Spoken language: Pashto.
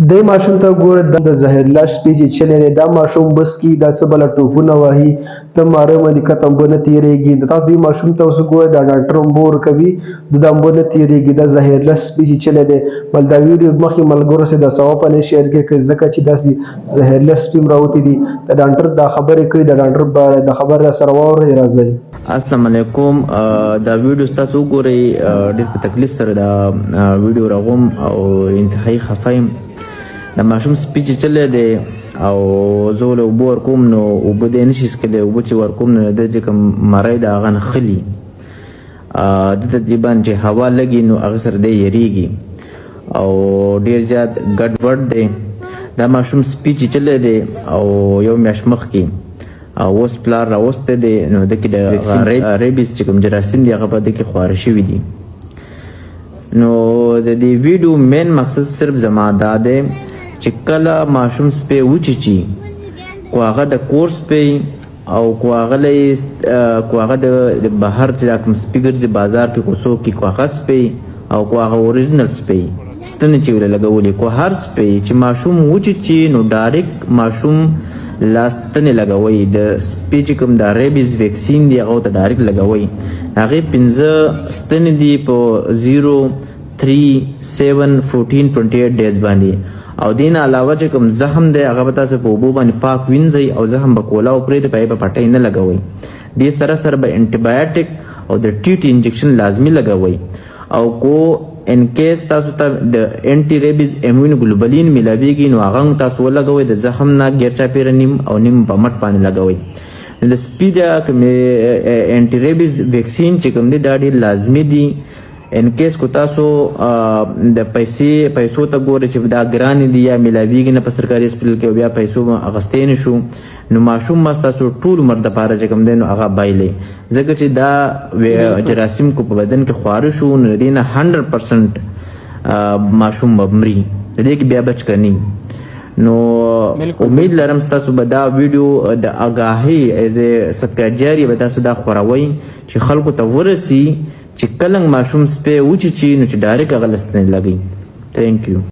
دی ماشوم ته ګوره د زهرلا سپی چې چلی دی، دا ماشوم بس کی دا څه بله ټوپونه وهي، د ماره باندې کته اوبه نه تیریږي. د تاسو دې ماشوم ته اوس ګوره، دا ډاکټر اوبه ورکوي، د دا اوبه نه تیریږي، دا زهرلا سپی چې چلی دی. بل دا ویډیو مخکې ملګرو سره د ثواب نه شیر کړئ، ځکه چې داسې زهرلا سپي هم راوتي دي. د ډاکټر دا خبرې کړي، د ډاکټر د خبر را سره واورئ، راځئ. السلام علیکم. دا ویډیو تاسو وګورئ. ډیر په تکلیف سره دا ویډیو راغوم او انتهایی خفه یم. د ماشوم سپي چې چلی دی او زه له اوبه ورکوم نو اوبه دی نشي څښلی. اوبه چې ورکوم نو د چې کوم مری د هغه نښلي ده ته تقریبا چې هوا لګي نو هغه سره دی یریږي او ډیر زیات ګډوډ دی. دا ماشوم سپي چې چلی دی او یو میاشت مخکې او اوس پلار راوستی دی، نو ده کې د ریبیز چې کوم جراثیم دي هغه په ده کې خواره شوي دي. نو د دې ویډیو مین مقصد صرف زما دا دی چې کله ماشوم سپی وچیچي، کو هغه د کور سپی او کو هغه کو هغه د بهر چې دا کوم سپي ګرځي بازار کې، کو څوک کې، کو هغه سپی او کو هغه اوریجنل سپی ستنې چې ورله لګولې، کو هر سپی چې ماشوم وچیچي نو ډایرکټ ماشوم لا ستنې لګوي. د سپي چې کوم د ریبیز ویکسین دی هغه ته ډایرکټ لګوي. هغې 5 ستنې دي په 0، 3، 7، 14، 28 days باندې. او دین علاوه چې کوم زخم دی هغه به تاسو په اوبو باندې پاک وینځئ او زخم به کولاو پرېږدئ، په هغې به پټۍ نه لګوئ. دې سره سره به انټي او د ټي ټي انجکشن لازمي لګوئ. او کو ان کیس تاسو ته د انټي ریبیز ایمیونوګلوبولین ملاویږي نو هغه هم تاسو ولګوئ، د زخم نه ګیر چاپېره نیم او نیم په مټ باندې لګوئ. د سپي د کوم انټي ریبیز ویکسین چې کوم دی دا ډېر لازمي دي. ان کیس کو تاسو د پیسې پیسو ته ګورئ چې دا ګران دي یا ملاویږي نه په سرکاري هسپتال کې او بیا پیسو اغستې نه شو، نو ماشوم ما ستاسو ټول عمر دپاره چې کوم دی نو هغه بایلي، ځکه چې دا جراثیم کو په بدن کې خواره شو نو د دې نه 100% ماشوم به مري، د دې کې بیا بچ کني. نو امید لرم ستاسو به دا ویډیو د آګاهۍ از صدقه جاری به تاسو دا خوروئ چې خلکو ته ورسي چې کله ماشوم سپی وچیچي نو چې ډایرکټ هغه له ستنې لګوي. Thank you.